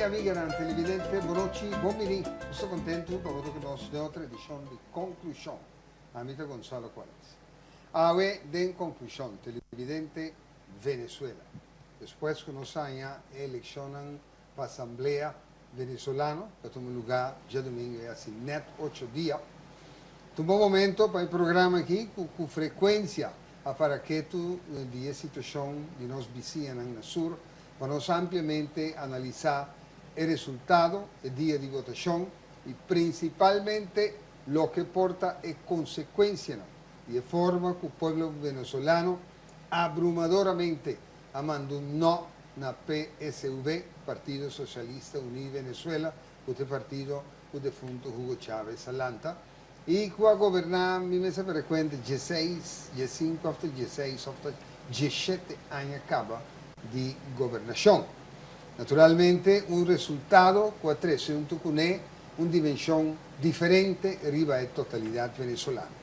Amiganan televidente, bonochi, bon bini. Nos ta kontentu pa bo ta ku nos den otro edishon di Konklushon. Ami ta Gonzalo Cuarez. Awe den Konklushon, televidente, Venezuela. Despues ku nos haña e elekshonnan pa Asamblea Venezolano ku a tuma lugá djadumingu e hasi nèt ocho dia. Ta un bon momento pa e programa aki ku ku frekuensia a para ketu di e situashon di nos bisiñanan na sur pa nos ampliamente analisá e resultado e dia di votashon i prinsipalmente loke por ta e konsekuensianan di e forma ku pueblo venezolano abrumadoramente a manda un no na PSUV, Partido Socialista Uní Venezuela, ku ta e partido ku defunto Hugo Chávez a lanta i ku a goberná, mi mester a rekuenta, dieseis, diesinku òf ta dieseis òf ta diesshete aña kaba di gobernashon. Naturalmente un resultado ku a trese huntu kuné un dimenshon diferente riba e totalidat venezolano.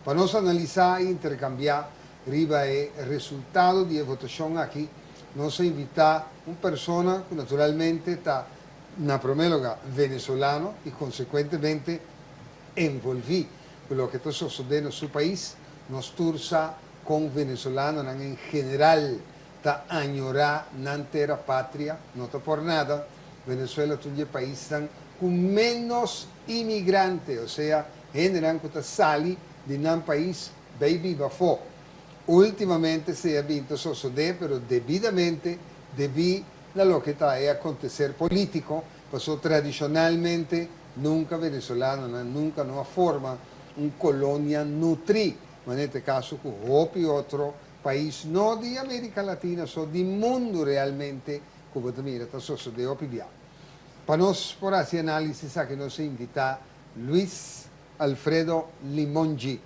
Pa nos analisá i interkambiá riba e resultado di e votashon aki, nos a invitá un persona ku naturalmente ta na promé lugá venezolano i konsekuentemente envolví ku loke ta sosodé na su pais. Nos tur sa kon venezolanonan en general ta añorá nan tera patria, no ta por nada, Venezuela ta un di e paisnan ku ménos imigrante, osea hendenan ku ta sali di nan pais bay biba afó. Últimamente esei a bin ta sosodé, pero debidamente debí na loke ta e akonteser polítiko, paso tradishonalmente nunka venezolanonan nunka no a forma un kolonia nutrí, manera ta e kaso ku hopi otro pais no di Amerika Latina so, di mundu realmente ku bo ta mira ta sosodé hopi bia. Pa nos por hasi análisis aki nos a invitá Luis Alfredo Limongi.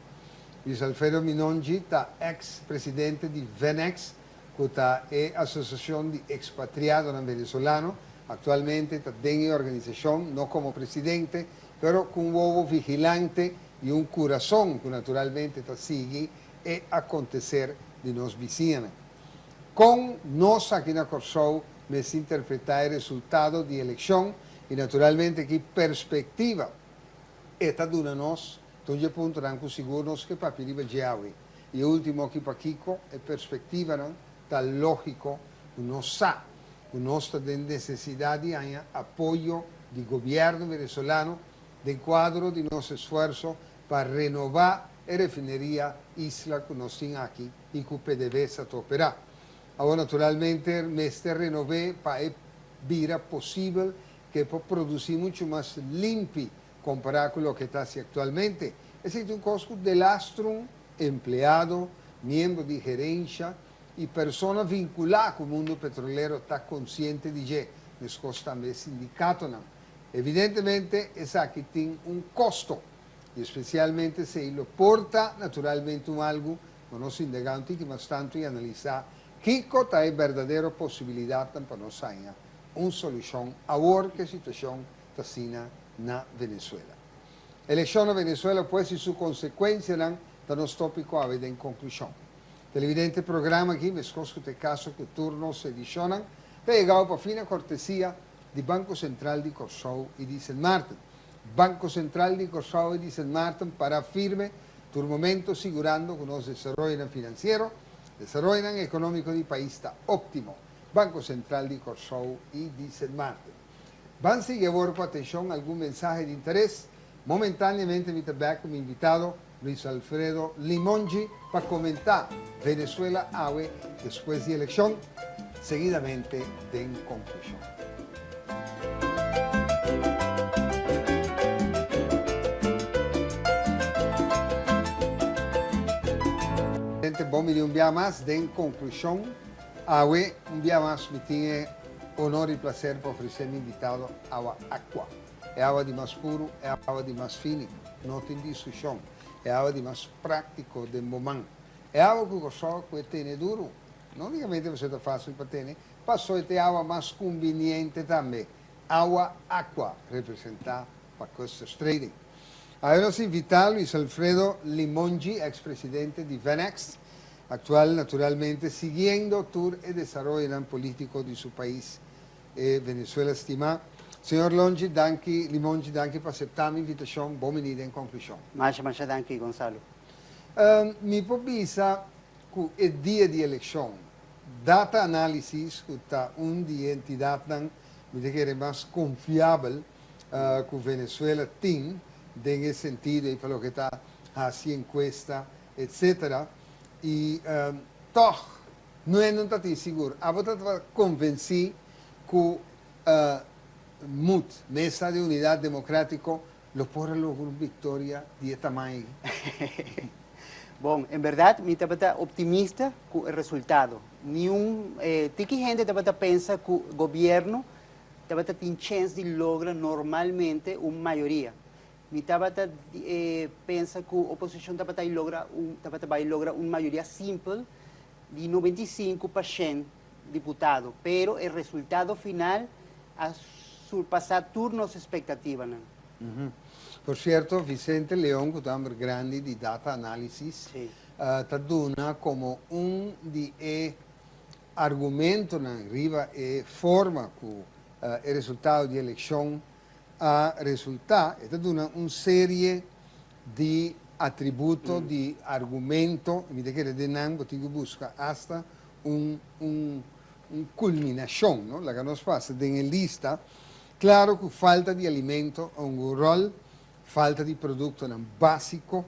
Luis Alfredo Minongi ta eks presidente di Venex ku ta e asosiashon di ekspatriadonan venezolano. Aktualmente ta den e organisashon no komo presidente pero ku un wowo vigilante i un kurason ku naturalmente ta sigui e akonteser di nos bisiñanan. Kon nos aki na Kòrsou mester interpretá e resultado di elekshon i naturalmente ki perspektiva e ta duna nos? Ta un dje puntonan ku sigur nos ke papia riba dje awe. I e último aki pakiko e perspektivanan ta lógiko ku nos sa ku nos ta den nesesidat di haña apoyo di gobièrnu venezolano den kuadro di nos esfuerso pa renobá e refineria Isla ku nos tin aki i ku PDVSA ta operá. Awor naturalmente mester renob'é pa e bira posibel ku e por produsí muchu mas limpi kompará ku loke ta hasi aktualmente. Esei ta un kos ku delastru empleado, miembro di gerensha i persona vinkulá ku mundu petrolero ta konsiente di dje, meskos tambe e sindikatonan. Evidentemente esaki tin un kosto i espesialmente esei lo por ta naturalmente un algu ku nos indagá un tiki mas tantu i analisá kiko ta e berdadero posibilidatnan pa nos haña un solushon awor ku e situashon ta asina na Venezuela. Elekshon na Venezuela pues i su konsekuensianan ta nos tópiko awe den konklushon. Televidente e programa aki, meskos ku ta e kaso ku tur nos edishonnan, ta yegao pa fina kortesia di Banko Sentral di Kòrsou i di Sint Maarten. Banko Sentral di Kòrsou i di Sint Maarten pará firme tur momento sigurando ku nos desaroyonan finansiero, desaroyonan ekonómiko di pais ta óptimo. Banko Sentral di Kòrsou i di Sint Maarten. Ban sigui awor ku atenshon algun mensahe di interes. Momentáneamente mi ta bèk ku mi invitado Luis Alfredo Limongi pa komentá Venezuela awe despues di elekshon, seguidamente den konklushon. Gente bon bini un bia mas den konklushon. Awe un bia mas mi tin e honor i plaser pa ofresé mi invitado awa Aqua. E awa di mas puru, e awa di mas fini, no tin diskushon. E awa di mas práktiko den bo man. E awa ku Kòrsou ku e tene duru. No únikamente pasobra e ta fásil pa tene, pasobra e ta e awa mas kumbiniente tambe. Awa Aqua, representá pa Custers Trading. Awe nos invitá Luis Alfredo Limongi, eks presidente di Venex, aktual naturalmente siguiendo tur e desaroyonan polítiko di su pais. E Venezuela stimá. Señor Longi, danki, Limongi, danki pa aseptá mi invitashon. Bon biní den Konklushon. Masha, masha danki, Gonzalo. Mi por bisa ku e dia di elekshon, Data Analysis, ku ta un di e entidatnan mi ta kere mas konfiabel ku Venezuela tin den e sentido ei pa loke ta hasi enkuesta, etcetera, i tòg No e no ta tin sigur. Abo ta tabata konvensí ku mud, Mesa di Unidat Demokratiko, lo por a logra un viktoria di e tamaño aki? Bon, en bèrdat mi tabata optimista ku e resultado. Niun tiki hende tabata pensa ku gobièrnu tabata tin chèns di logra normalmente un mayoria. Mi tabata pensa ku oposishon tabata logra un tabata bai logra un mayoria simpel di 95% diputado, pero e resultado final a surpasá tur nos espektativanan. Por sierto, Vicente Leon, ku ta hamber grandi di data analysis, ta duna komo un di e argumentonan riba e forma ku e resultado di elekshon a resultá, e ta duna un serie di atributo, di argumento, i mi ta kere den nan bo tin ku buska asta un un un kulminashon, no? Laga nos pasa den e lista. Klaro ku falta di alimento a hunga un ròl, falta di produktonan básiko,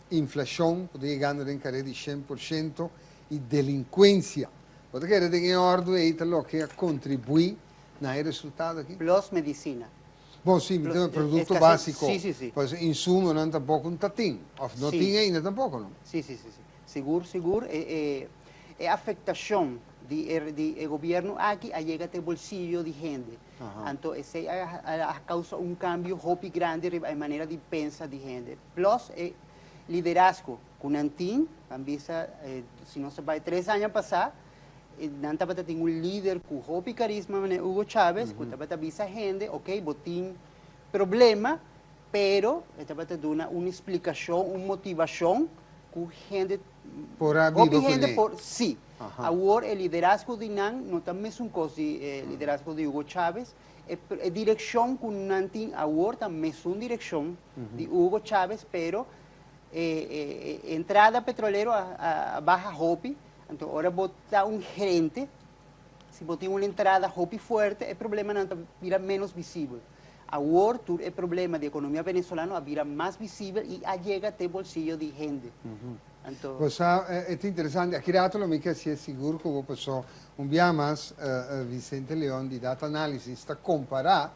inflashon ku ta yegando den kare di 100% i delinkuensia. Bo ta kere den e òrdu ei ta loke a kontribuí na e resultado aki? Plus medisina. Bon, si, mi ta produkto básiko. Si, si, si. Pues insumonan tampoko no ta tin, òf no tin ainda tampoko, no? Si, si, si, si. Sigur, sigur e e afektashon di e di e gobièrnu aki a yega te bolsillo di hende. Anto esei a a kousa un kambio hopi grandi riba e manera di pensa di hende. Plus e liderazgo ku nan tin, nan bisa si nos ta bai 3 aña pasá, nan tabata tin un lider ku hopi karisma manera Hugo Chávez, ku tabata bisa hende, ok, bo tin problema, pero e tabata duna un splikashon, un motivashon ku hende por a hopi biba hende kuné. Por si. Awor e liderazgo di nan no ta mesun kos di e liderazgo di Hugo Chávez. E direkshon ku nan tin awor ta mesun direkshon di Hugo Chávez, pero e entrada petrolero a baha hopi. Anto ora bo ta un gerente, si bo tin un entrada hopi fuerte, e problemanan ta bira menos visibel. Awor tur e problema di ekonomia venezolano a bira mas visibel i a yega te bolsillo di hende. Anto Pues e ta interesante. Aki rato lo mi ke hasié sigur ku bo pasó un bia mas Vicente Leon di Data Analysis ta kompará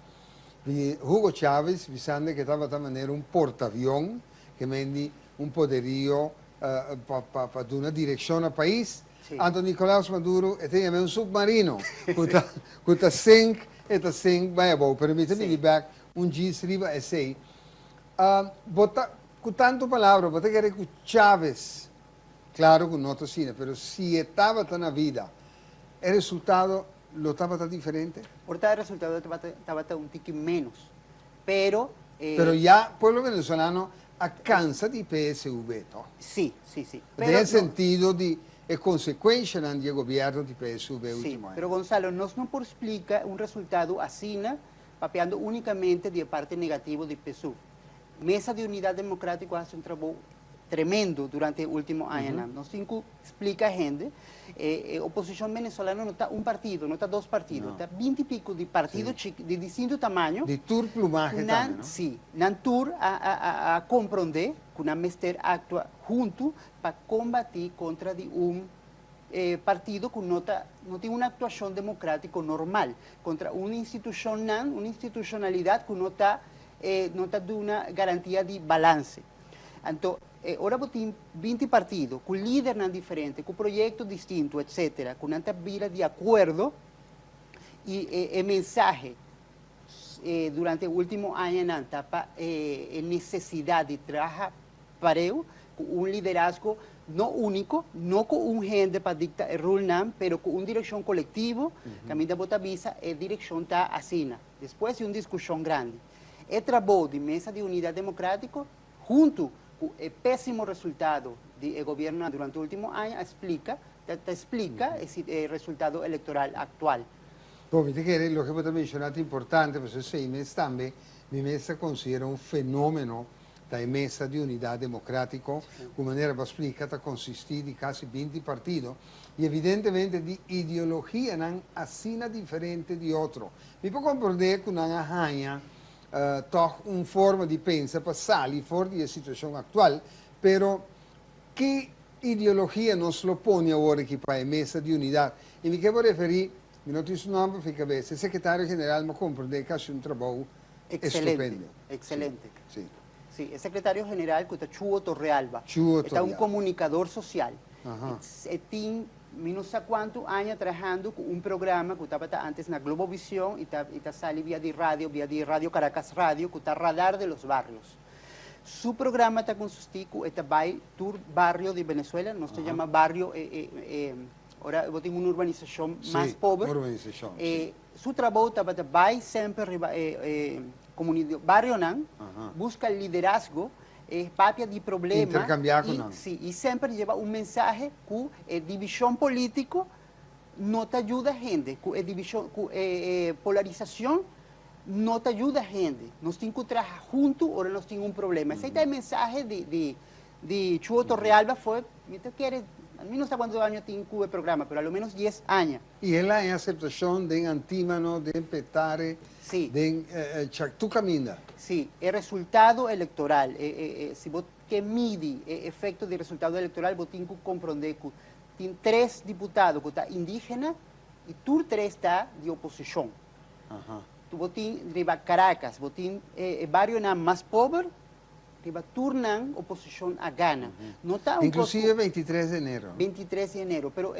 Hugo Chávez bisando ke tabata manera un portavion ke mendi un poderio pa duna direkshon na pais. Anto Nicolás Maduro e ta yam'é un submarino ku ta sink, e ta sink bai abou. Pero mi ta bini bèk un djis riba esei. Bo ta, ku tantu palabra, bo ta kere ku Chávez, klaro ku no ta asina, pero si e tabata na vida, e resultado lo tabata diferente? Por ta e resultado tabata un tiki menos, pero Pero ya pueblo venezolano a kansa di PSUV, to? Si. Den e sentido di e konsekuenshanan di e gobièrnu di PSUV último aña. Pero Gonzalo, nos no por splika un resultado asina papiando únikamente di e parti negativo di PSUV. Mesa di Unidat Demokrátiko a hasi un trabou tremendo durante e último añanan. Nos tin ku splika hende, e oposishon venezolano no ta un partido, no ta dos partido, ta 20 i piko di partido di distinto tamaño. Di tur plumahe tambe, no? Si, nan tur a komprondé ku nan mester aktua huntu pa kombatí kontra di un partido ku no tin un aktuashon demokrátiko normal, kontra un institushonnan, un institushonalidat ku no ta duna garantia di balanse. Anto, ora bo tin 20 partido, ku lidernan diferente, ku proyekto distinto, etc., ku nan ta bira di akuerdo, i e mensahe durante e último añanan ta pa e nesesidat di traha pareu, ku un liderazgo no úniko, no ku un hende pa dikta e rulnan, pero ku un direkshon kolektivo, kaminda bo ta bisa e direkshon ta asina. Despues di un diskushon grandi. E trabou di Mesa di Unidat Demokrátiko, huntu ku e pésimo resultado di e gobièrnu durante último aña, ta splika e resultado elektoral aktual. Bon, mi ta kere loke bo ta menshoná ta importante, pasobra esei mes tambe mi mes ta konsidera un fenómeno, ta e Mesa di Unidat Demokrátiko, ku manera bo a splika ta konsistí di kasi 20 partido i evidentemente di ideologianan asina diferente di otro. Mi por komprondé ku nan a haña tòg un forma di pensa pa sali for di e situashon aktual, pero ki ideologia nos lo pone awor aki pa e Mesa di Unidat? I mi ke bo referí, mi no tin su nòmber for e kabes, e sekretario general mi a komprondé ku a hasi un trabou Excelente, estupendo. Excelente. Sí. Sí, e sekretario general ku ta Chuo Torrealba. Chuo E ta un Torrealba. komunikador sosial. Aha. E tin mi no sa kuantu aña trahando ku un programa ku tabata antes na Globovisión i ta sali via di radio, via di Radio Caracas Radio, ku ta Radar de los Barrios. Su programa ta konsistí ku e ta bai tur bario di Venezuela, nos ta yama bario, ora bo tin un urbanisashon mas pober. Urbanisashon, sí. Su trabou tabata bai semper riba komunidat, barionan, buska liderazgo, papia di problema. Interkambiá ku i, nan. Sí, i semper lleva un mensahe ku e divishon polítiko no ta yuda hende, ku e divishon, ku e polarisashon no ta yuda hende. Nos tin ku traha huntu ora nos tin un problema. Esei ta e mensahe di Chuo Torrealba foi, mi ta kere, mi no sa kuantu aña tin ku e programa, pero a lo menos 10 aña. I el a aseptashon den Antímano, den Petare, den tur kaminda. Sí, e resultado elektoral, si bo ke midi e efekto di resultado elektoral, bo tin ku komprondé ku tin tres diputado ku ta indígena i tur tres ta di oposishon. Bo tin riba Caracas, bo tin barionan mas pober, riba tur nan oposishon a gana. No ta un Inklusive 23 di enero. 23 di enero, pero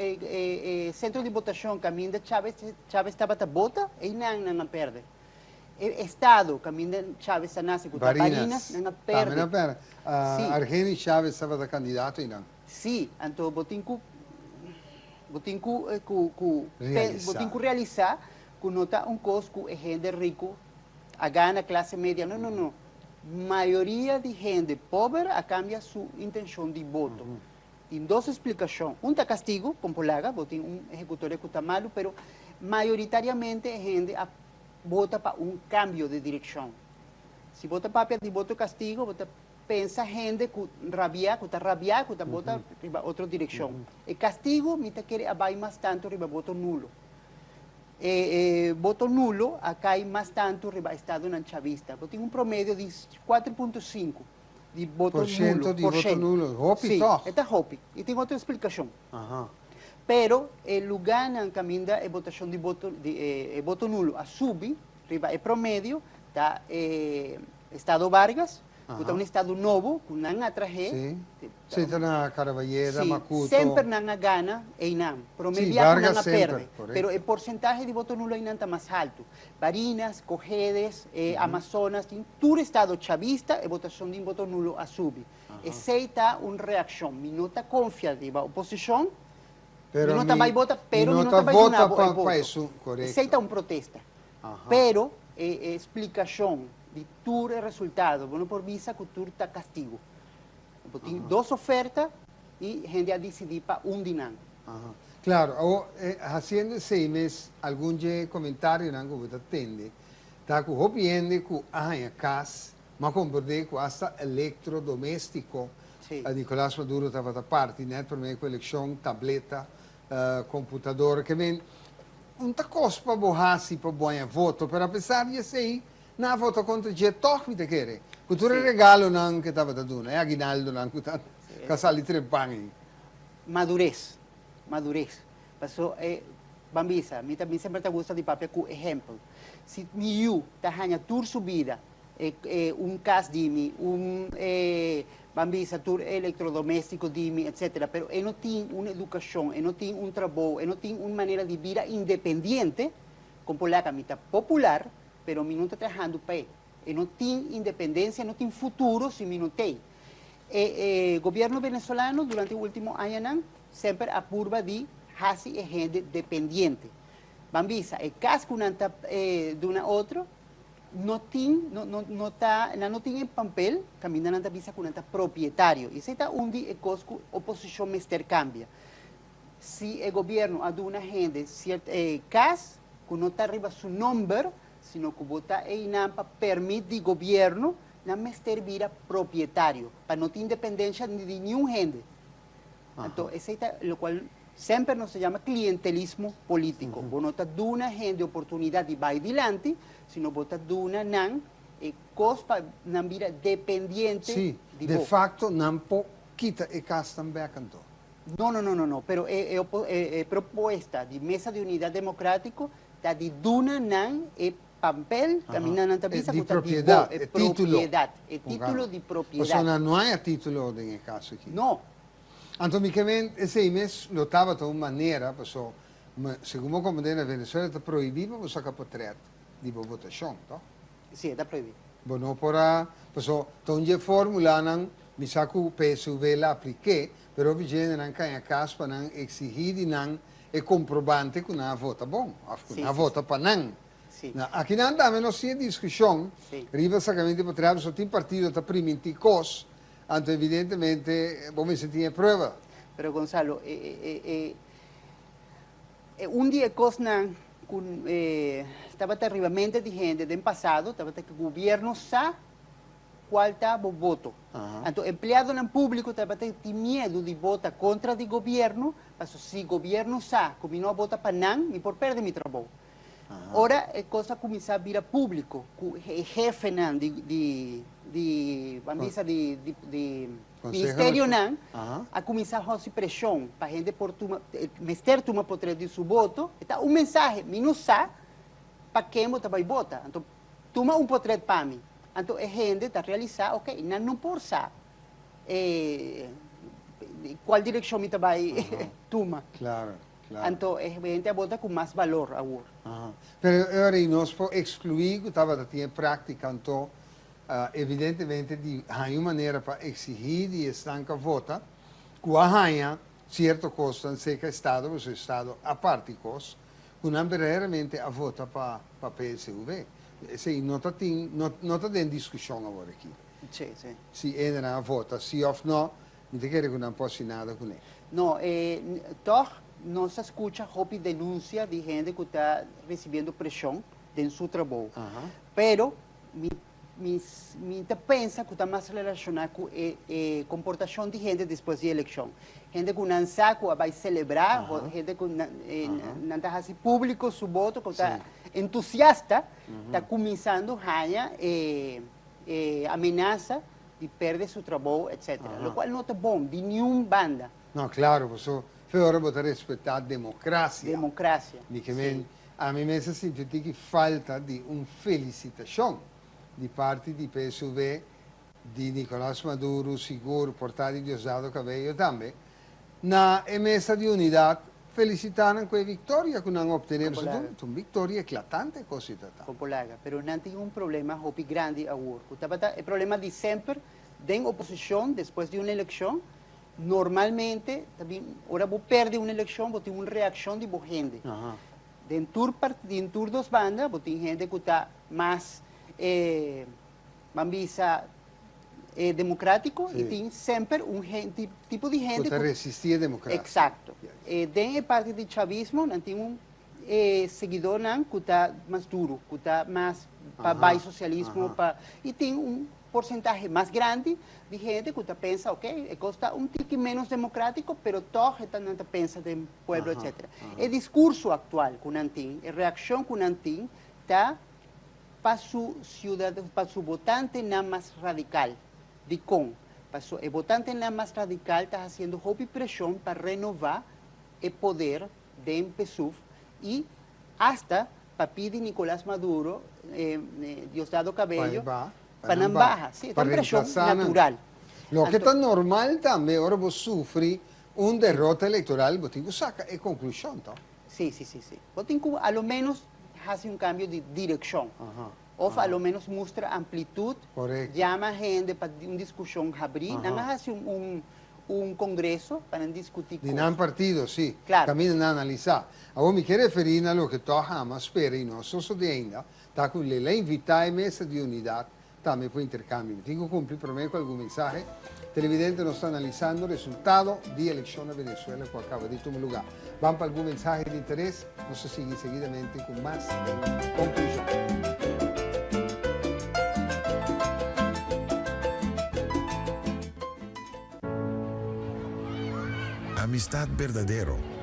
sentro di votashon kaminda Chávez tabata vota, einan nan a pèrdè. E estado kaminda Chávez a nase, ku ta Barinas, nan a Tambe pèrdè. Nan a pèrdè. Argenis Chávez tabata kandidato einan. Sí, anto bo tin ku Realisá. Bo tin ku realisá ku no ta un kos ku e hende riku a gana, klase media. No, no, no. Mayoria di hende pober a kambia su intenshon di voto. Tin dos eksplikashon. Un ta kastigo, kon por laga, bo tin un ehekutorio ku ta malu, pero mayoritariamente hende a vota pa un kambio di direkshon. Si bo ta papia di voto kastigo, bo ta pensa hende ku rabia, ku ta rabia, ku ta vota riba otro direkshon. E kastigo, mi ta kere a bai mas tantu riba voto nulo. E voto nulo a kai mas tantu riba estadonan chavista. Bo tin un promedio di 4.5 di voto Por siento nulo. Di voto nulo. Hopi toch? E ta hopi. I tin otro eksplikashon. Pero e lugánan kaminda e votashon di voto nulo a subi, riba e promedio, ta Estado Vargas, ku ta un estado nobo, ku nan a traha. Sí, ta na Caraballeda, Macuto. Semper nan a gana, einan. Promedio Vargas nan a semper, pèrdè. Korekto. Pero e porsentahe di voto nulo einan ta mas haltu. Barinas, Cojedes, Amazonas, tin tur estado chavista, e votashon di voto nulo a subi. Esei ta un reakshon. Mi no ta konfia di oposishon, Pero mi no ta bai vota, pero mi mi no no ta ta bai vota duna pa, e voto. Pa eso, korekto. Esei ta un protesta. Pero eksplikashon di tur e resultado, bo no por bisa ku tur ta kastigo. Bo tin dos oferta i hende a disidí pa un di nan. Klaro, awor, hasiendo esei mes algun dje komentarionan ku bo ta tende, ta ku hopi hende ku a haña kas, m'a komprondé ku hasta elektrodoméstiko, Nicolás Maduro tabata parti net promé ku elekshon, tableta, komputador, ke men, un ta kos pa bo hasi pa bo haña voto, pero apesar di esei, nan a vota kontra dje tòg mi ta kere. Ku tur e regalonan ku tabata duna, e aguinaldonan ku ta ka sali trempan ei. Madures, madures. Paso, ban bisa, mi tambe semper ta gusta di papia ku ehèmpel. Si mi yu ta haña tur su bida, un kas di mi, un ban bisa tur elektrodoméstiko di mi, etc. Pero e no tin un edukashon, e no tin un trabou, e no tin un manera di bida independiente, kon por laga mi ta popular, pero mi no ta trahando p'e. E no tin independensia, no tin futuro si mi no tin. E gobièrnu venezolano durante e último añanan semper a purba di hasi e hende dependiente. Ban bisa, e kas ku nan ta duna otro, no tin, no, no, no ta, nan no tin e papel, kaminda nan ta bisa ku nan ta propietario. I esei ta un di e kos ku oposishon mester kambia. Si e gobièrnu a duna hende sierto kas, ku no ta riba su nòmber, sino ku bo ta einan pa pèrmit di gobièrnu, nan mester bira propietario, pa no tin dependensha di niun hende. Anto esei ta lokual semper nos ta yama klientelismo polítiko. Bo no ta duna hende oportunidat di bai dilanti, sino bo ta duna nan e kos pa nan bira dependiente Sí, di de bo. facto nan por kita e kasnan bèk anto. No, no, no, no, no. Pero e, e, e, e propuesta di Mesa di Unidat Demokrátiko ta di duna nan e papel, kaminda nan ta bisa Di ku ta di bo, propiedat, e e título. propiedat, e título di propiedat. Pasobra no hay título den e kaso aki. No. Anto mi ke men esei mes lo tabata un manera, paso segun bo komprendé na Venezuela ta prohibí pa bo saka potrèt di bo votashon, to? Sí, e ta prohibí. Bo no por a, paso ta un dje formulanan mi sa ku PSV la aplik'é, pero hopi djendenan kaña kas pa nan eksigí di nan e komprobante ku nan a vota bon, òf ku nan a vota pa nan. Na akinan tambe nos tin e diskushon riba sakamentu di potrèt, pasobra tin partido ta primintí kos, anto evidentemente bo mester tin e prueba. Pero Gonzalo, e un di e kosnan ku tabata riba mente di hende den pasado tabata ku gobierno sa kual ta bo voto. Anto empleadonan públiko tabata tin miedu di vota kontra di gobierno, pasobra si gobierno sa ku mi no a vota pa nan, mi por pèrdè mi trabou. Ora e kos a kuminsá bira públiko ku e hefenan di di di ban bisa di di di ministerionan a kuminsá hasi preshon pa hende por tuma mester tuma potrèt di su boto, e ta un mensahe, mi no sa pa ken bo ta bai bota, anto tuma un potrèt pa mi. Anto e hende ta realisá, ok, nan no por sa kual direkshon mi ta bai tuma. Claro, claro. Anto e hende a bota ku mas balor awor. Aha. Pero e ora ei nos por ekskluí ku tabata tin e práktika anto evidentemente di haña un manera pa eksigí di esnan ku a vota ku a haña sierto kosnan serka estado, pasobra estado a parti kos, ku nan berdaderamente a vota pa pa PSV. Esei no ta tin, no no ta den diskushon awor aki. Sí, sí. Si hendenan a vota sí òf no, mi ta kere ku nan por hasi nada kuné. No, e tòg nos a skucha hopi denunsia di hende ku ta risibiendo preshon den su trabou. Pero mi Mi mi ta pensa ku ta mas relashoná ku e e komportashon di hende despues di elekshon. Hende ku nan sa ku a bai selebrá, hende ku nan nan ta hasi públiko su boto, ku ta entusiasta, ta kuminsando haña e e amenasa di pèrdè su trabou, etcétera. Lokual no ta bon di niun banda. No, klaro, pasobra fe ora bo ta respetá demokrasia. Demokrasia, Mi ke men, ami mes a sinti un tiki falta di un felisitashon di parti di PSV, di Nicolas Maduro, sigur por ta di Diosdado Cabello tambe, na e mesa di unidad felicita nan cu e victoria cu nan obtene, pasobra ta un victoria eclatante cos si ta ta. Popolaga, pero nan tin un problema hopi grandi awor, cu tabata e problema di semper den oposicion despues di un eleccion, normalmente ta bin ora bo perde un eleccion bo tin un reaccion di bo hende. Den tur den tur dos banda bo tin hende ku ta mas e ban bisa e demokratiko i tin semper un tipo di hende ku ta resistí e demokrasia. Eksakto. E den e parti di chavismo nan tin un e seguidornan ku ta mas duru, ku ta mas pa bai sosialismo pa i tin un porsentahe mas grandi di hende ku ta pensa ok e kos ta un tiki ménos demokratiko pero tòg e ta nan ta pensa den pueblo etcetera. E discurso actual cu nan tin, e reaccion cu nan tin ta pa su ciudad, pa su votantenan mas radical. Dicon? Paso e votantenan mas radical ta haciendo hopi presion pa renova e poder den PSUV y hasta pa pidi Nicolas Maduro, Diosdado Cabello, pa nan baha. Si, e ta un presion natural. Loke ta normal tambe ora bo sufri Un derota electoral bo tin cu saca e conclusion, to? Sí, sí, sí, sí. Bo tin cu a lo menos haci un cambio di direccion. Of a lo menos mustra amplitud, yama hende pa un discusion habri. Nan a haci un un congreso pa nan discuti cos. Di nan partido, sí. Caminda nan analisa. Awor mi ke referi na loke to hama spera y no a sosode ainda, ta cu Lela invita e mesa di unidad tambe pa intercambio. Mi tin cu cumpli prome cu algun mensahe. Televidente, nos ta analisando resultado di elekshon na Venezuela ku a kaba di tuma lugá. Ban pa algun mensahe di interes, nos ta sigui seguidamente ku mas den Konklushon. Amistad berdadero.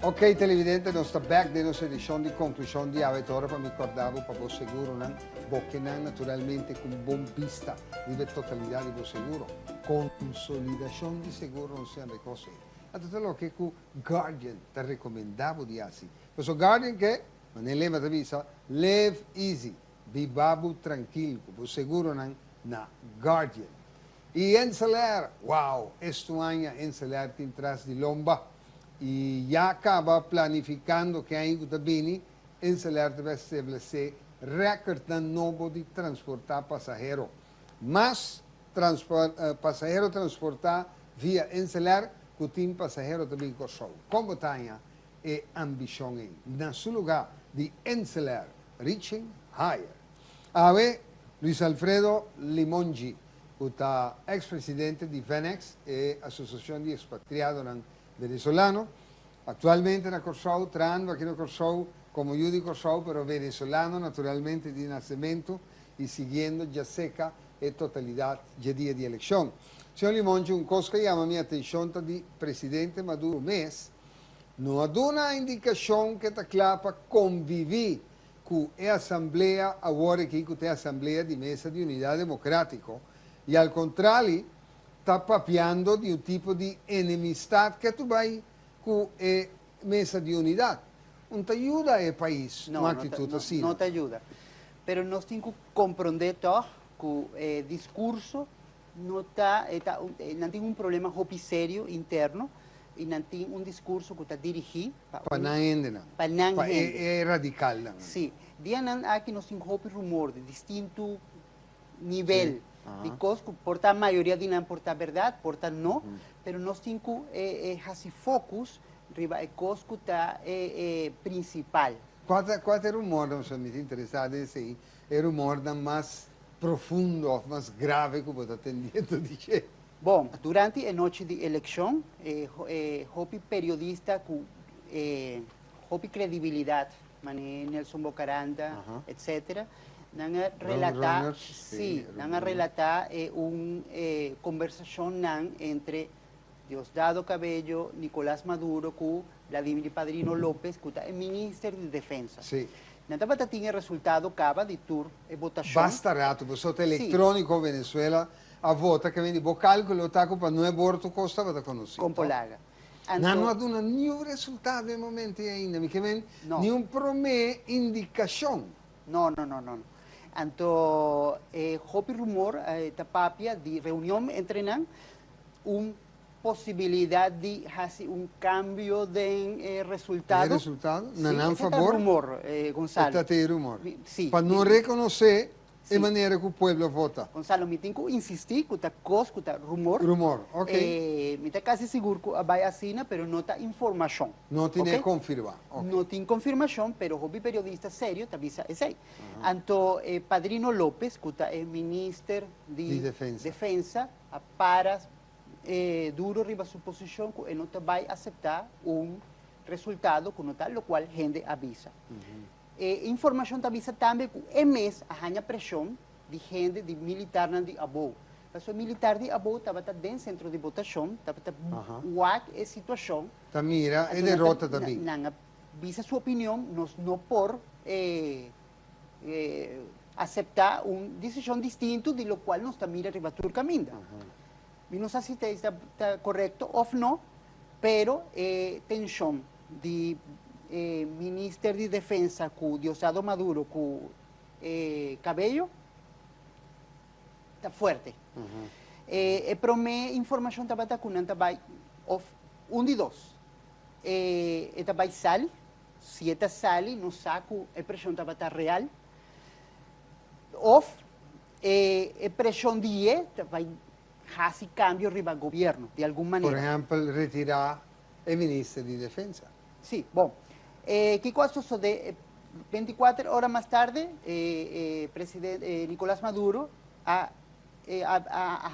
Ok televidente, nos ta bek den nos edishon di Konklushon di awe. Ta ora pa mi kòrda bo pa bo seguronan. Bo ke nan naturalmente ku un bon bista riba e totalidat di bo seguro. Konsolidashon di seguro no siempre kos ei. Anto ta loke ku Guardian ta rekomendá bo di hasi. Pasobra Guardian ke, manera e lema ta bisa, Live easy, biba bo trankil ku bo seguronan na Guardian. I InselAir, wow, estu aña InselAir tin tras di lomba i ya kaba planifikando ke aña ku ta bini. InselAir ta bai establesé rèkòrtnan nobo di transportá pasahero. Mas pasahero transportá via InselAir ku tin pasahero ta bin Kòrsou. Kon bo ta haña e ambishon ei? Na su lugá di InselAir, Reaching Higher. Awe, Luis Alfredo Limongi, ku ta eks presidente di VENEX, e asosiashon di ekspatriadonan venezolano, Aktualmente na Kòrsou, trahando aki na Kòrsou komo yu di Kòrsou pero venezolano naturalmente di nasementu i siguiendo djaseka e totalidat dje dia di elekshon. Señor Limonchi, un kos ku a yama mi atenshon ta di presidente Maduro mes no a duna indikashon ku e ta kla pa konviví ku e asamblea awor aki ku ta e asamblea di Mesa di Unidat Demokratiko i al kontrali ta papiando di un tipo di enemistad ke tu bai ku e Mesa di Unidad. Un ta yuda e pais un actitud asina? No ta yuda. Pero nos tin ku komprondé tòg ku e diskurso no ta, e ta, nan tin un problema hopi serio interno i nan tin un diskurso ku ta dirigí pa Pa nan hendenan. Pa nan Pa hende. e radikalnan. Sí. Dianan aki nos tin hopi rumor di distinto nivel di kos ku por ta mayoria di nan por ta bèrdat, por ta no, pero nos tin ku hasi focus riba e kos ku ta e prinsipal. Kua ta kua ta e rumornan, pasobra mi ta interesá den esei, e rumornan mas profundo òf mas grave ku bo ta tendiendo di dje? Bon, durante e nochi di elekshon e hopi periodista ku hopi kredibilidat Mane Nelson Bocaranda, etcetera, nan a relata, si, nan a relata e un conversacionnan entre Diosdado Cabello, Nicolas Maduro cu Vladimir Padrino Lopez, cu ta e minister di defensa. Nan tabata tin e resultado caba di tur e votacion. Basta rato, pasobra ta electronico Venezuela a vota, ke mende bo calculo ta cu pa nuebe or tur cos tabata conoci, Con polaga. Nan no a duna niun resultado e momento ei ainda, mi ke men niun promé indikashon. No, no, no, no. Anto e hopi rumor ta papia di reunion entre nan, un posibilidat di hasi un kambio den e resultado. Den e resultado? Na nan favor? Si, esei ta rumor, Gonzalo. E ta te rumor. Si. Pa no rekonosé E manera ku pueblo a vota. Gonzalo, mi tin ku insistí ku ta kos ku ta rumor. Rumor, ok. Mi ta kasi sigur ku a bai asina, pero no ta informashon. No tin e konfirmá, ok. No tin konfirmashon, pero hopi periodista serio ta bisa esei. Anto e Padrino Lopez, ku ta e minister di Defensa, a para duro riba su posishon ku e no ta bai aseptá un resultado ku no ta lokual hende a bisa. E informashon ta bisa tambe ku e mes a haña preshon di hende di militarnan di abou. Pasobra militar di abou tabata den sentro di botashon, tabata wak e situashon. Ta mira e derota ta bin. Nan a bisa su opinion, nos no por aseptá un desishon distinto di lokual nos ta mira riba tur kaminda. Mi no sa si ta korekto òf no, pero e tenshon di e minister di defensa ku Diosdado Maduro ku e Cabello ta fuerte. E prome informashon tabata ku nan ta bai of un di dos e e ta bai sali, si e ta sali nos sa ku e preshon tabata real of e e preshon di e ta bai hasi kambio riba gobierno di algun Por manera. ehèmpel retirá E minister di defensa. Sí, bon. E kiko a sosodé? 24 ora mas tarde, e, e presidente, e Nicolás Maduro a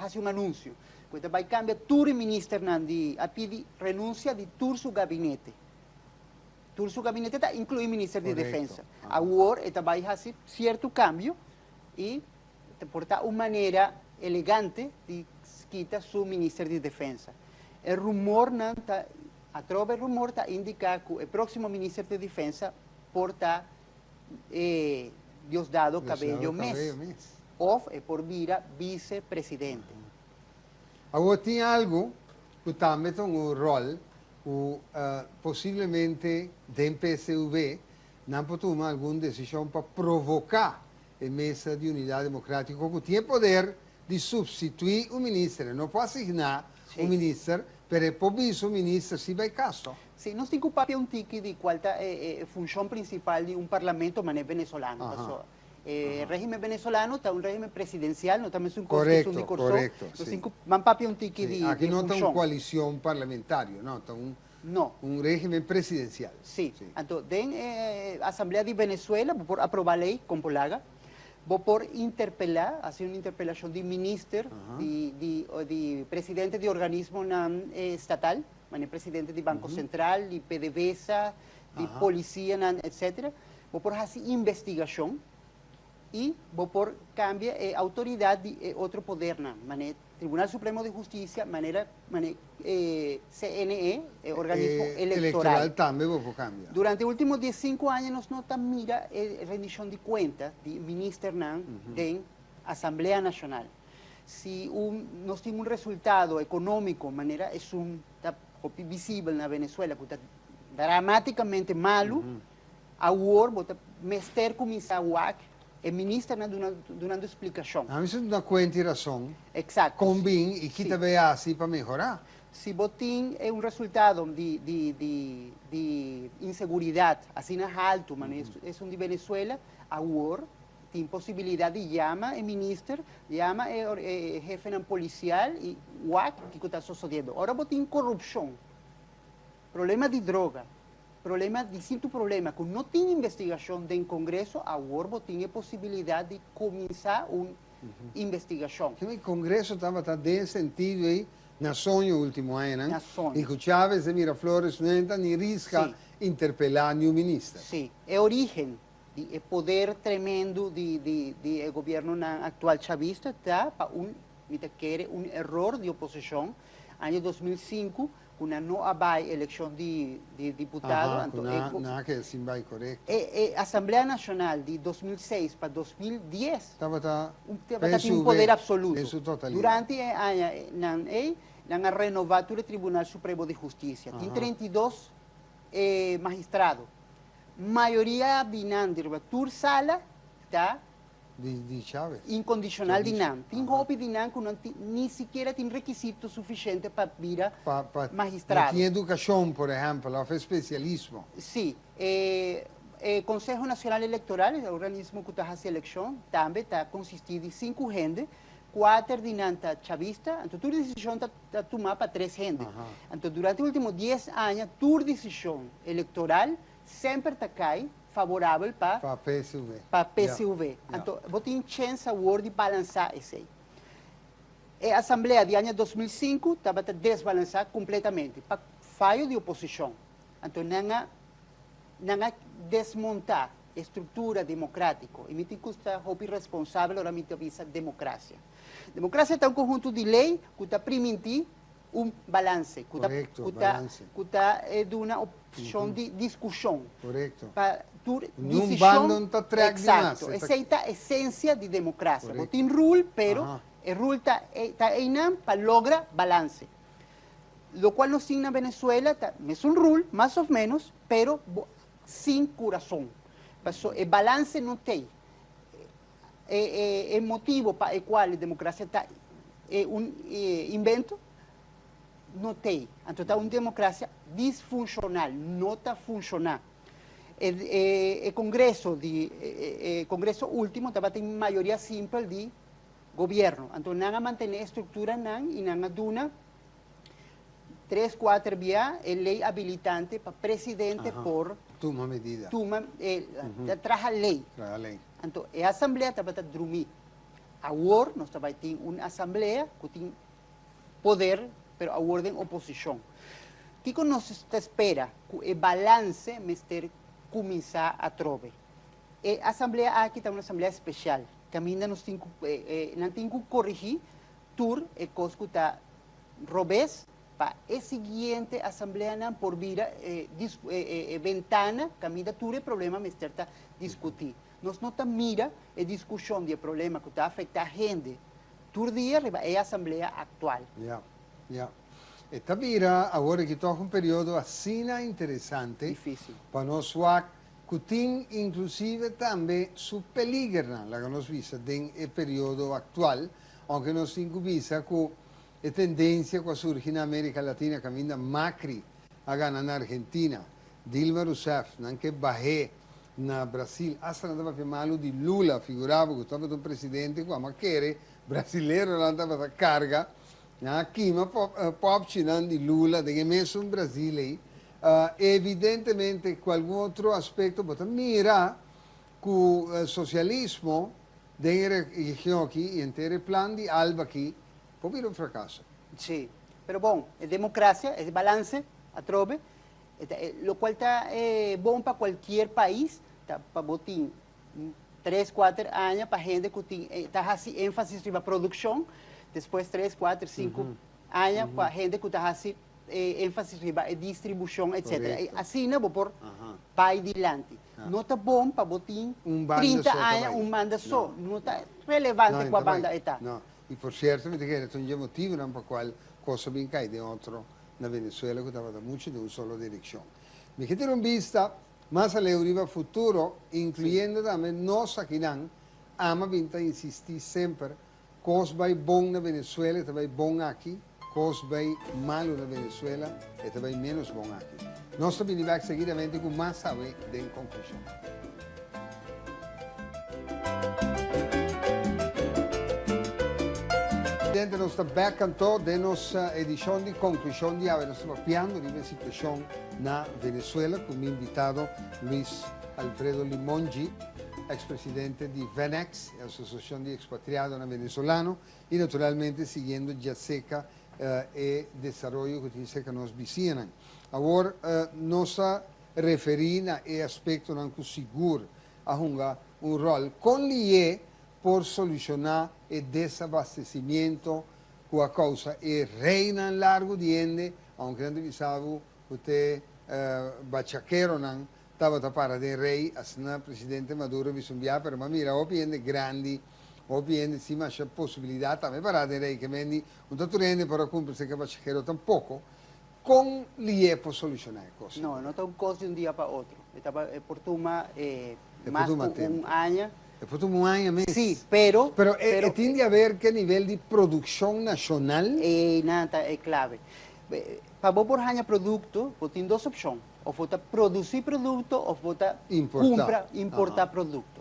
hasi un anunsio ku e ta bai kambia tur e ministernan di a pidi renunsia di tur su gabinete. Tur su gabinete ta inkluí minister di defensa. Awor e ta bai hasi sierto kambio i ta por ta un manera elegante di kita su minister di defensa. E rumornan ta atrobe e rumor ta indiká ku e próksimo minister di defensa por ta e Diosdado Cabello mes òf e por bira vise presidente. Awor tin algu ku tambe ta un ròl ku posiblemente den PSV nan por tuma algun desishon pa provoká e Mesa di Unidat Demokrátiko ku tin e poder di supstituí un minister. E no por asigná un minister, pero e por bisa un minister si bai kaso. Sí, nos tin ku papia un tiki di kual ta e funshon prinsipal di un parlamento manera venezolano. Pasobra e régimen venezolano ta un régimen presidensial, no ta mesun kos ku esun di Kòrsou. Nos tin ku ban papia un tiki di e funshon. Aki no ta un koalishon parlamentario, no, ta un No. Un régimen presidensial. Sí. Anto, den e Asamblea di Venezuela bo por aprobá lei kon por laga. Bo por interpelá, hasi un interpelashon di minister, di, di, di presidente di organismonan estatal, manera presidente di Banko Sentral, di PDVSA, di polisianan, etcetera. Bo por hasi investigashon i bo por kambia e outoridat di e otro podernan, manera Tribunal Supremo di Hustisia, manera mane e CNE, e organismo electoral. Electoral tambe bo por cambia. Durante e ultimo diescinco aña nos no ta mira e rendicion di cuenta di ministernan den Asamblea Nacional. Si un nos tin un resultado economico manera esun ta hopi visibel na Venezuela cu ta dramaticamente malo, awor bo ta mester cuminsa wak E ministernan duna dunando splikashon. Ami si duna kuenta i rason. Eksakto. Kon bin i ki ta bay hasi pa mehorá. Si bo tin e un resultado di di di di inseguridat asina haltu manera esun di Venezuela, awor tin posibilidat di yama e minister, yama e e hefenan polisial i wak kiko ta sosodiendo. Ora bo tin korupshon, problema di droga, Problema, distinto problema ku no tin investigashon den Kongreso, awor bo tin e posibilidat di kuminsá un investigashon. E Kongreso tabata den e sentido ei na soño ultimo añanan Na soño. i ku Chávez den Miraflores no enta ni riska interpelá niun minister. Sí. E origen di e poder tremendo di di di e gobiernonan aktual chavista ta pa un, mi ta kere, un eror di oposishon aña 2005 ku nan no a bai elekshon di di diputado, Aha, ku anto e nan nan a keda sin bai, korekto. E e Asamblea Nashonal di 2006 pa 2010 Tabata un tabata tin un PSV poder den absoluto. su totalidat. Durante e aña nan ei, nan a renova tur e Tribunal Supremo di Hustisia. Tin 32 magistrado. Mayoria di nan di riba tur sala ta Di di Chavez. Incondicional di nan. Tin hopi di nan cu no tin ni sikiera tin requisito suficiente pa bira Pa pa magistrado. No tin educacion, por ehempel, of especialismo. Si. E e Conseho Nacional Electoral, e organismo cu ta haci eleccion, tambe ta consisti di cinco hende. Cuater di nan ta chavista, anto tur decision ta ta tuma pa tres hende. Anto durante ultimo dies aña tur decision electoral semper ta cay favorabel pa Pa PSV. Pa PSV. Anto bo tin chens awor di balansá esei. E asamblea di aña 2005 tabata desbalansá kompletamente pa fayo di oposishon. Anto nan a nan a desmontá e struktura demokrátiko. I mi tin ku sta hopi responsabel ora mi ta bisa demokrasia. Demokrasia ta un konhunto di lei ku ta primintí un balanse, ku ta Korekto, ku ta balanse. ku ta duna opshon di diskushon. Korekto. Pa tur Niun desishon. bando no ta trèk di mas. Eksakto. E ta. Esei ta esensia di demokrasia. Bo Korekto. tin rul, pero e rul ta ta einan pa logra balanse. Lokual nos tin na Venezuela ta mesun rul, mas òf ménos, pero bo sin kurason. Paso e balanse no t'ei. E motibo pa e cual e democracia ta e un invento no t'ey. Anto ta un democracia disfuncional, no ta funciona. E congreso di e congreso ultimo tabatin mayoria simpel di gobierno. Anto nan a mantene e structuranan y nan a duna tres cuater bia e ley habilitante pa presidente por Tuma medida. Tuma, traha ley. Traha ley. Anto e asamblea tabata drumí. Awor nos ta bai tin un asamblea ku tin poder pero awor den oposishon. Kiko nos ta spera? Ku e balanse mester kuminsá atrobe. E asamblea aki ta un asamblea spesial kaminda nos tin ku nan tin ku korigí tur e kos ku ta robes pa e siguiente asambleanan por bira e bentana kaminda tur e problema mester ta diskutí. Nos no ta mira e diskushon di e problema ku ta afektá hende tur dia riba e asamblea aktual. Ya, ya. E ta bira awor aki tòg un periodo asina interesante Difísil. pa nos wak ku tin inklusive tambe su peligernan, laga nos bisa, den e periodo aktual, ounke nos tin ku bisa ku e tendensia ku a surgi na Amerika Latina kaminda Macri a gana na Argentina, Dilma Rousseff nan ke bah'é na Brasil, asta nan ta papia malu di Lula, figurá bo ku tabata un presidente ku ama kere brasileronan tabata karga, nan a kima popchinan di Lula den e mesun Brasil ei. Evidentemente ku algun otro aspekto bo ta mira ku sosialismo den e region aki i henter e plan di Alba aki por bira un frakaso. Sí, pero bon, e demokrasia, e balanse atrobe, E ta e lokual ta e bon pa kualkier pais ta pa bo tin tres kuater aña pa hende ku tin e ta hasi énfasis riba produkshon, despues tres kuater sinku aña pa hende ku ta hasi e énfasis riba e distribushon etsetera. Korekto. Asina bo por bai dilanti. No ta bon pa bo tin Un banda 30 so ta aña bai. un banda so. No. No ta No, relevante e kua ta bai. banda e ta. No. I por sierto mi ta kere ta un dje motibunan pa kual kos a bin kai den otro na Venezuela ku tabata muchu den un solo direkshon. Mi ke tira un bista mas aleu riba futuro, inkluyendo tambe nos akinan, ama bin ta insistí semper, kos bai bon na Venezuela e ta bai bon aki, kos bai malu na Venezuela e ta bai ménos bon aki. Nos ta bini bèk seguidamente ku mas awe den Konklushon. Presidente, nos ta bek anto den nos edishon di Konklushon di awe. Nos ta papiando riba e situashon na Venezuela ku mi invitado Luis Alfredo Limongi, eks presidente di VENEX, e asosiashon di ekspatriadonan venezolano, i naturalmente siguiendo djaserka e desaroyo ku tin serka nos bisiñanan. Awor nos a referí na e aspektonan ku sigur a hunga un ròl. Kon lié por solushoná e desabastesimiento ku a kousa e reinan largu di hende, ounke nan ta bisa bo ku te bachakeronan tabata para den rei, asina presidente Maduro a bisa un bia, pero m'a mira hopi hende grandi, hopi hende sin masha posibilidat tambe para den rei, ke mendi no ta tur hende por a kumpli serka bachakero tampoko. Kon lié por solushoná e kos? No, no ta un kos di un dia pa otro. E ta e por tuma E por mas tuma ku un tempu. aña. E por tuma un aña mes. Sí, pero, Pero e pero e tin di haber ke nivel di produkshon nashonal? Einan ta e klave. Pa bo por haña produkto, bo tin dos opshon. Òf bo ta produsí produkto òf bo ta Importá. kumpra, importá produkto.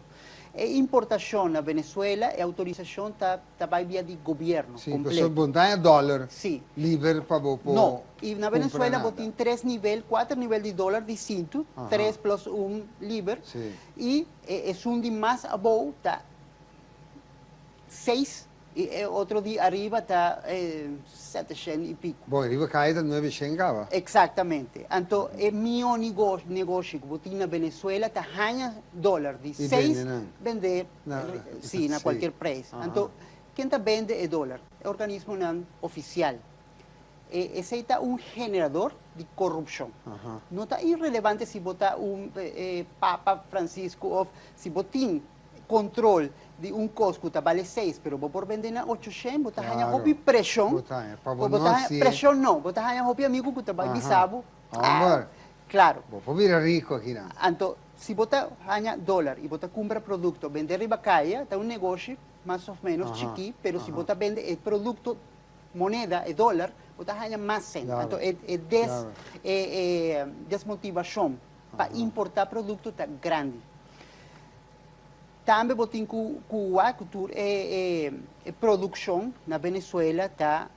E importashon na Venezuela, e outorisashon ta ta bai via di gobierno Sí, completo. pasobra bo no ta haña dòler Sí. liber pa bo por No, i na kumpra Venezuela bo nada. tin tres nivel, kuater nivel di dòler distinto, Aha. tres plus un liber, Sí. i e esun di mas abou ta seis i e otro di ariba ta seteshen i pico. Bon, e riba kaya ta nuebeshen kaba. Exactamente. Anto e mihó negoshi ku bo tin na Venezuela ta haña dòler di I seis bende nan. bende Na, sí, na sí. cualkier prijs. Aha. Anto, ken ta bende e dólar? E organismonan oficial. E, esey ta un generador di corupcion. Aha. No ta irrelevante si bo ta un eh, Papa Francisco of si bo tin control di un cos cu ta bale seis, pero bo por bende na ochoshen, bo ta haña Claro. hopi presion. Bo ta haña, pa bo Bo no ta haña, hacié. presion no, bo ta haña hopi amigo cu ta bay Aha. bisa bo, ah, Homber. claro. Bo por bira rico akinan. Anto, si bo ta haña dólar i bo ta kumpra produkto bende riba kaya, ta un negoshi mas òf ménos chikí, pero si bo ta bende e produkto moneda, e dólar, bo ta haña mas sèn. Anto e e des e e desmotivashon pa importá produkto ta grandi. Tambe bo tin ku ku wak ku tur e e e produkshon na Venezuela ta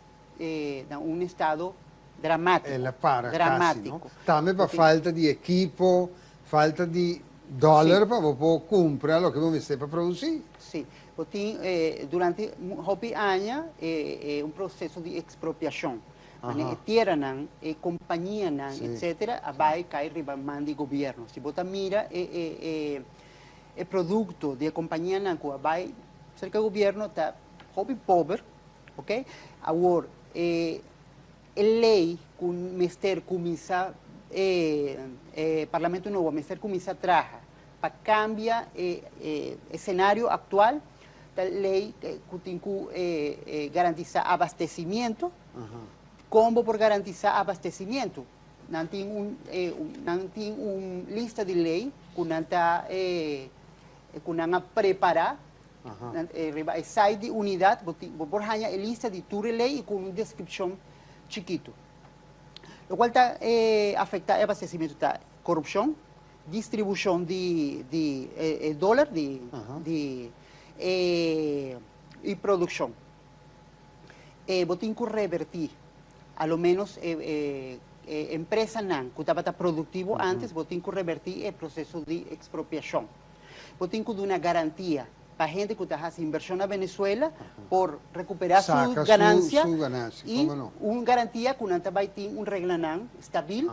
na un estado dramátiko. El a para kasi, no? Dramátiko. Tambe pa falta di ekipo, falta di Dòler pa bo por kumpra loke bo mester pa produsí. Sí. Bo tin durante hopi aña un proseso di ekspropiashon. Manera e teranan, e kompanianan, etsetera, a bai kai riba man di gobièrnu. Si bo ta mira e produkto di e kompanianan ku a bai serka gobièrnu ta hopi pober, oke. Awor e lei ku mester kuminsá, e Parlamento nobo mester kuminsá traha pa kambia e esenario aktual ta lei ku tin ku garantisá abastesimiento. Kon bo por garantisá abastesimiento? Nan tin un nan tin un lista di lei ku nan ta ku nan a prepará riba e site di Unidat bo tin bo por haña e lista di tur e lei i ku un deskripshon chikitu. Lokual ta afektá e abastesimiento ta korupshon, distribushon di di e dòler di di e i produkshon. E bo tin ku revertí a lo ménos e e empresanan ku tabata produktivo ántes, bo tin ku revertí e proseso di ekspropiashon. Bo tin ku duna garantia pa hende ku ta hasi invershon na Venezuela por rekuperá su ganansia i un garantia ku nan ta bai tin un reglanan stabil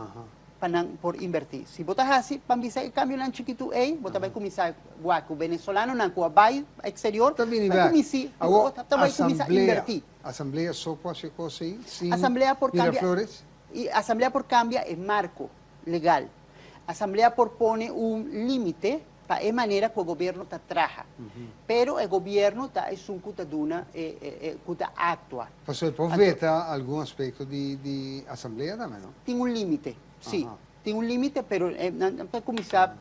pa nan por invertí. Si bo ta hasi, pa bisa e kambionan chikitu ei, bo ta bai kuminsá wak ku venezolanonan ku a bai eksterior Ta bini bai bèk. kuminsí, Awor, ta bai kuminsá asamblea, invertí. asamblea so por hasi e kos ei sin Asamblea por kambia, Miraflores? i asamblea por kambia e marko legal. Asamblea por pone un límite pa e manera ku e gobierno ta traha. Pero e gobierno ta esun ku ta duna e, e, e, ku ta aktua. Pasobra e por Anto, veta algun aspekto di, di asamblea tambe, no? Tin un límite, sí. Tin un límite, pero nan, nan ta kuminsá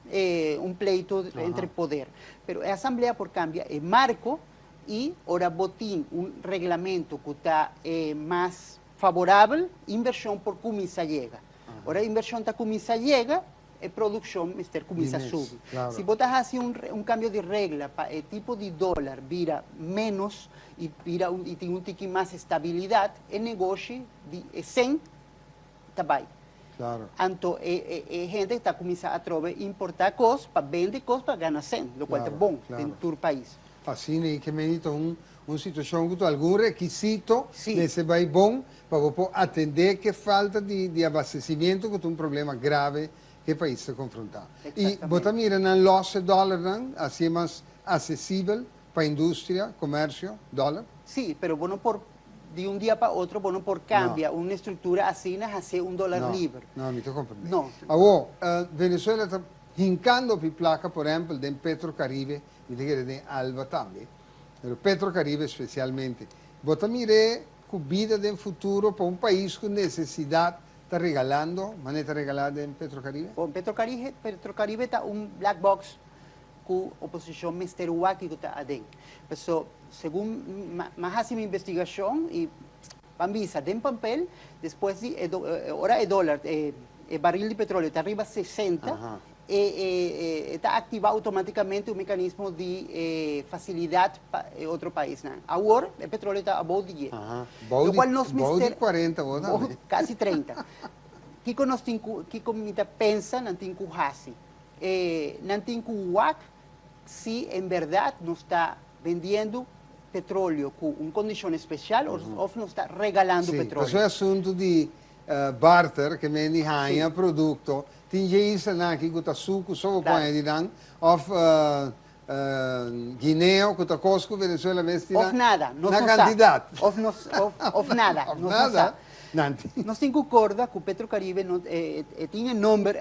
un pleito entre poder. Pero e asamblea por kambia e marko i ora bo tin un reglamento ku ta mas favorabel, invershon por kuminsá yega. Ora invershon ta kuminsá yega, e produkshon mester kuminsá subi. Si bo ta hasi un un kambio di regla pa e tipo di dòler bira ménos i bira un i tin un tiki mas estabilidat, e negoshi di e sèn ta bai. Anto e e e hende ta kuminsá atrobe importá kos pa bende kos pa gana sèn, lokual ta bon den tur pais. Asina ei ke meni ta un un situashon ku ta algun rekisito mester bai bon pa bo por atendé ke falta di di abastesimiento ku ta un problema grave ke e pais ta konfrontá. I bo ta mira nan lòs e dòlernan hasié mas asesibel pa industria, komersio, dòler? Sí, pero bo no por di un dia pa otro bo no por kambia un estruktura asina hasié un dòler liber. No, mi ta komprendé. No. Awor, Venezuela ta hinkando hopi plaka por ehèmpel den Petrocaribe. Mi ta kere den Alba tambe, pero Petrocaribe especialmente. Bo ta mir'é cu bida den futuro pa un pais cu necesidad ta regalando, manera ta regalá den Petrocaribe? Bon, Petrocaribe, Petrocaribe ta un black box cu oposicion mester wak kico ta aden. Paso, segun m'a haci mi investigacion y ban bisa den papel, despues di e ora e dolar, e baril di petroleo ta riba 60, e ta activa automaticamente un mecanismo di facilidad pa e otro paisnan. Awor e petroleo ta abou di dje. Bou Lo cual nos bou di mester 40 awor tambe. Casi 30. Kico nos tin cu, kico mi ta pensa nan tin cu haci? Nan tin cu wak si en berdad nos ta bendiendo petroleo cu un condicion especial of nos ta regalando Sí, petroleo. pasobra e asunto di barter, ke men di haña produkto, tin dje islanan aki ku ta suku so bo pone di nan, òf guineo ku ta kos ku Venezuela mes tin Òf nada, nos na no sa. kantidat. Òf nos, òf, òf nada, Òf nos no sa. nada, nan tin. Nos tin ku korda ku Petrocaribe no e tin e nomber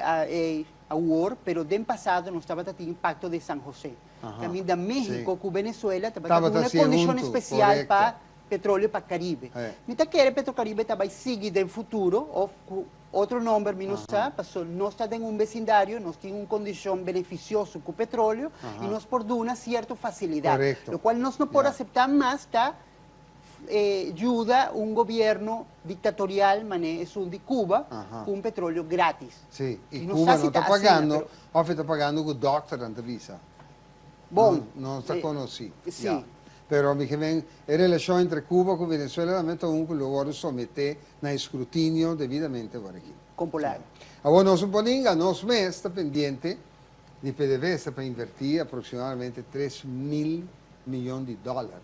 awor, pero den pasado nos tabata tin Pacto de San José. Kaminda Mexico ku Venezuela tabata Tabata duna hasié kondishon huntu, espesial pa korekto. Petroleo pa Caribe. Mi ta kere Petrocaribe ta bai sigui den futuro of cu otro nomber mi no sa, paso nos ta den un vecindario, nos tin un condicion beneficioso cu petroleo y nos por duna cierto facilidad. Locual nos no por acepta mas ta yuda un gobierno dictatorial mane esun di Cuba cu un petroleo gratis. Sí, y Mi no Cuba sa si no ta ta asina, pagando, pero of e ta pagando cu dokternan ta bisa. Bon. No ta conoci. Sí. Ya. Pero mi ke men e relacion entre Cuba cu Venezuela tambe ta un cu lo wordo somete na escrutinio debidamente awor aki. Con Polaco. Awor nos un poninga, nos mes ta pendiente. Di PDVSA pa invertí aproksimadamente 3000 mion di dòler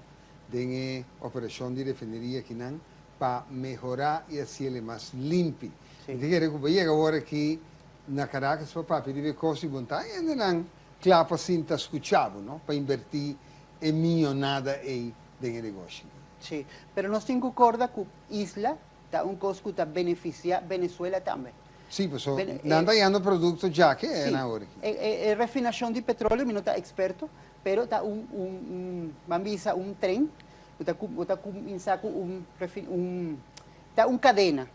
den e operashon di refineria akinan pa mehorá i hasiel mas limpi. Mi ta kere ku bo yega awor aki na Caracas pa papia riba e kos di bo ta hendenan kla pa sinta skucha bo, no? Pa invertí e mionada ei den e negoshi. Sí, pero nos tin ku korda ku Isla ta un kos ku ta benefisiá Venezuela tambe. Sí, paso nan ta yando produkto djaki e na awor aki. Sí, e refinashon di petróleo, mi no ta eksperto, pero ta un, ban bisa un tren ku ta kuminsá ku un, un, ta un kadena.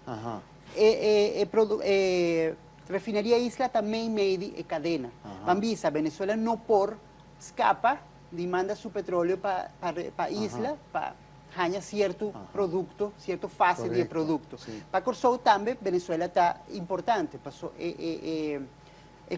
E e refineria Isla ta mei mei di e kadena. Ban bisa Venezuela no por skapa di manda su petróleo pa Isla pa haña sierto produkto, sierto fase di e produkto. Pa Kòrsou tambe Venezuela ta importante, paso e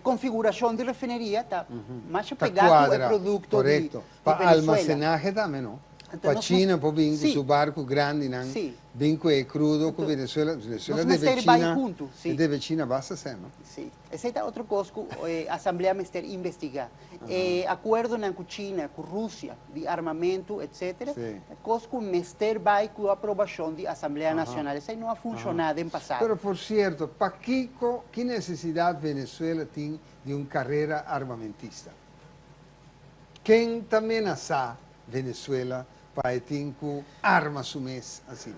konfigurashon di refineria ta masha pegá ku e produkto di Venezuela. Pa almasenahe tambe no? Pa China por bin ku su barku grandinan bin ku e krudo ku Venezuela, Venezuela debe China, e debe China basta sèn no? Sí, esei ta otro kos ku e asamblea mester investigá. E akuerdonan ku China, ku Rusia di armamentu etcetera, kos ku mester bai ku aprobashon di Asamblea Nacional. Esei no a funshoná den pasado. Pero por sierto, pakiko, ki nesesidat Venezuela tin di un karera armamentista? Ken ta menasá Venezuela pa e tin ku arma su mes asina?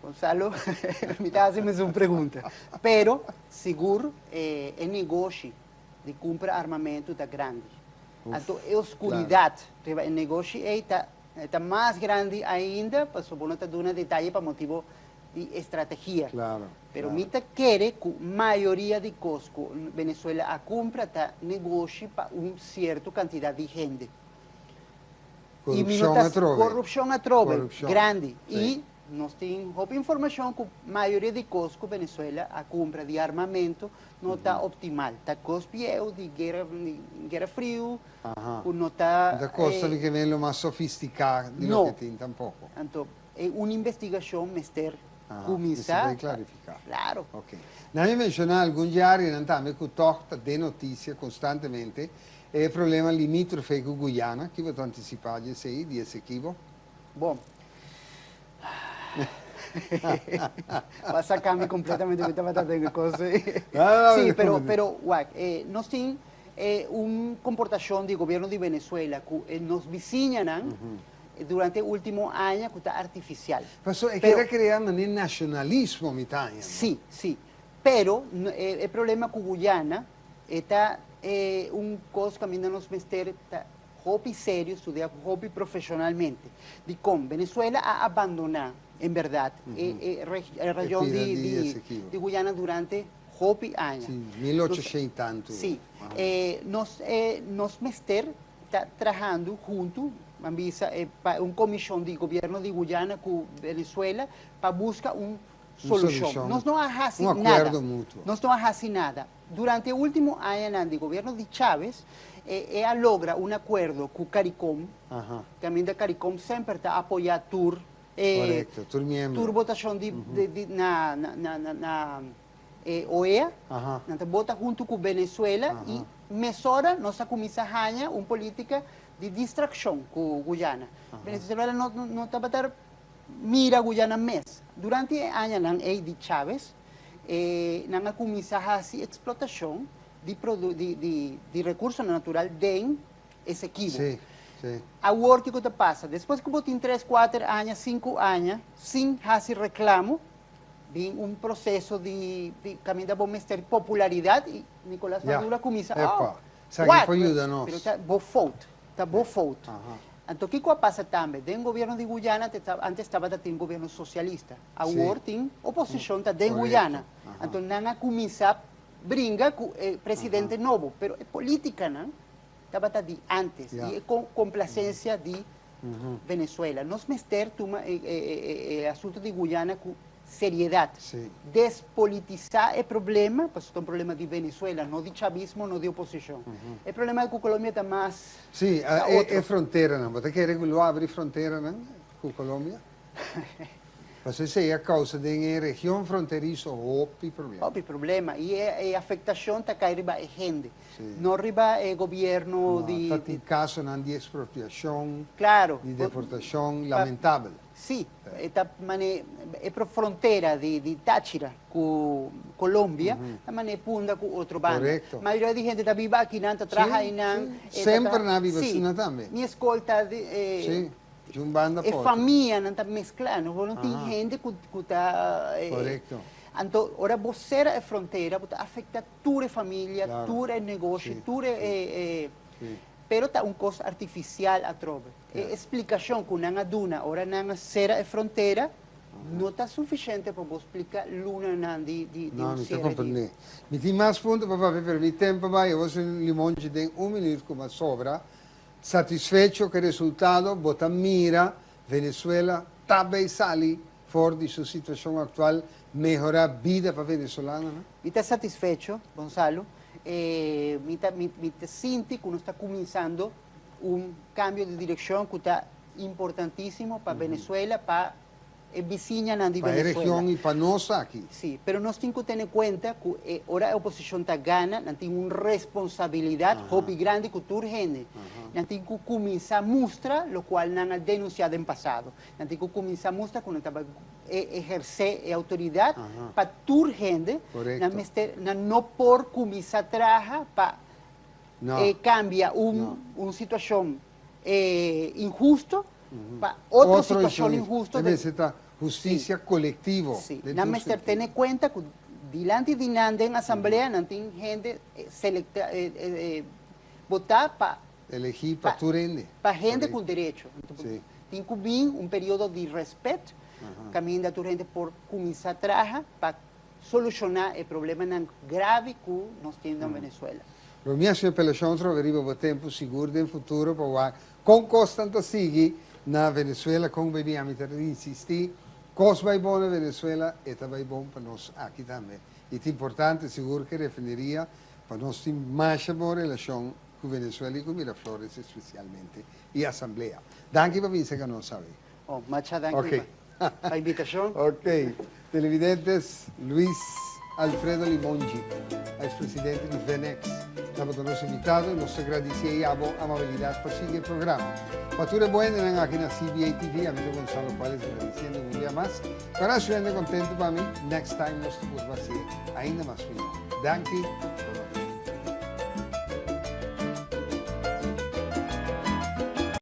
Gonzalo, mi ta hasi mes un pregunta. Pero sigur e negoshi di kumpra armamentu ta grandi. Anto e oskuridat riba e negoshi ei ta mas grandi ainda pasobra bo no ta duna detaye pa motibu di estrategia. Pero mi ta kere ku mayoria di kos ku Venezuela a kumpra ta negoshi pa un sierto kantidat di hende. Korupshon atrobe. Korupshon atrobe, grandi. I nos tin hopi informashon ku mayoria di kos ku Venezuela a kumpra di armamento no ta optimal. Ta kos bieu di guera, guera friu, ku no ta. No ta kos tambe ke men lo mas sofistiká di loke tin tampoko. Anto e un investigashon mester kuminsá. Mester bai klarifiká. Klaro. Ok. Nan mi menshoná algun diarionan tambe ku tòg ta den notisia konstantemente e problema limítrofe ku Guyana. Ki bo ta antisipá di esei, di Esequibo? Bon. Bo a saca mi completamente, mi tabata den e cos ei. Sí, pero, pero, wak, nos tin un comportacion di gobierno di Venezuela cu nos bisiñanan durante e ultimo aña cu ta artificial. Paso e kier a crea manera nacionalismo mi ta haña, no? Sí, sí. Pero e problema cu Guyana e ta un cos caminda nos mester ta hopi serio, studia hopi profesionalmente. Dicon? Venezuela a abandona, en berdad, e rayon di Guyana durante hopi aña. Sí, 1800 y tanto. Sí. Nos mester ta trahando hunto, ban bisa, pa un comision di gobierno di Guyana cu Venezuela pa busca un solucion. Nos no a haci nada. Nos no a haci nada. Durante e ultimo añanan di gobierno di Chávez, e a logra un acuerdo cu Caricom, caminda Caricom semper ta apoya tur e tur votacion di na na e OEA, nan ta bota hunto cu Venezuela y mesora nos a cuminsa haña un politica di distraccion cu Guyana. Venezuela no tabata mira Guyana mes. Durante e añanan ey di Chávez, E nan a kuminsá hasi eksplotashon di di di rekursonan natural den Esequibo. Sí, sí. Awor kiko ta pasa? Despues ku bo tin tres, kuater aña, sinku aña sin hasi reklamo, bin un proseso di di kaminda bo mester popularidat i Nicolas Maduro a kuminsá, Epa, oh, esaki wak, por yuda nos. Pero ta bo fout, ta bo fout. Anto kiko a pasa tambe? Den gobierno di Guyana antes tabata tin gobierno socialista. Awor tin oposicion ta den Guyana. Anto nan a cuminsa bringa cu e presidente nobo. Pero e politicanan tabata di antes, di e complacencia di Venezuela. Nos mester tuma e asunto di Guyana cu seriedad. Despolitisa e problema, pasobra ta un problema di Venezuela, no di chavismo, no di oposicion. E problema cu Colombia ta mas Sí, e fronteranan. Bo ta kere cu lo abri fronteranan cu Colombia? Pasobra esei a causa den e region fronterizo hopi problema. Hopi problema y e afectacion ta cay riba e hende, no riba e gobierno di. No, ta tin casonan di expropiacion, di deportacion, lamentabel. Sí, e ta mane e frontera di Táchira cu Colombia ta mane punda cu otro banda. Mayoria di hende ta biba akinan, ta traha einan. Semper nan a biba asina tambe. Mi escol ta di. Di un banda pa otro. E famianan ta mezcla, no? Bo no tin hende cu ta. Anto ora bo cera e frontera bo ta afecta tur e familia, tur e negoshi, tur e. Pero ta un cos artificial atrobe. E explicacion cu nan a duna ora nan a cera e frontera no ta suficiente pa bo splica lunanan di un No, mi ta cierre di. comprende. Mi tin mas punto pa papia, pero mi tempo a bai. Awor si Limonchi den un minuut cu mi a sobra. Satisfecho cu e resultado, bo ta mira Venezuela ta bay sali for di su situacion actual, mehora bida pa venezolanonan? Mi ta satisfecho, Gonzalo. Mi ta mi ta sinti cu nos ta cuminsando un cambio di direccion cu ta importantisimo pa Venezuela, pa e bisiñanan di Pa e Venezuela. region y pa nos aki. Sí, pero nos tin cu tene cuenta cu e ora e oposicion ta gana, nan tin un responsabilidad hopi grandi cu tur hende. Nan tin cu cuminsa mustra locual nan a denuncia den pasado. Nan tin cu cuminsa mustra cu nan ta bay eherce e autoridad pa tur hende. Nan mester, nan no por cuminsa traha pa cambia un situacion inhusto pa otro situacion inhusto. E mester ta husticia colectivo. Sí, nan mester tene cuenta cu dilanti di nan den asamblea nan tin hende selecta, bota pa. Elegi pa tur hende. Pa hende cu derecho. Tin cu bin un periodo di respet caminda tur hende por cuminsa traha pa soluciona e problemanan grave cu nos tin na Venezuela. Lo mi haci apelacion otro riba bo tempo sigur den futuro pa wak con cosnan ta sigui na Venezuela con bay bin ami ta insisti cos bay bon na Venezuela e ta bay bon pa nos aki tambe y ta importante sigur cu e refineria pa nos tin masha bon relacion cu Venezuela y cu Miraflores especialmente y asamblea. Danki pa bin seca nos awe. Oh, masha danki pa invitacion. Ok. Televidentes, Luis Alfredo Limongi, ex presidente di Venex, tabata nos invitado y nos ta gradici e abo amabilidad pa sigui e programa. Pa tur e buenenan aki na CBA TV, ami ta Gonzalo Cuales gradiciendo un dia mas. Coracio hende contento pa mi, next time nos ta purba hacié ainda mas mihó. Danki, bon nochi.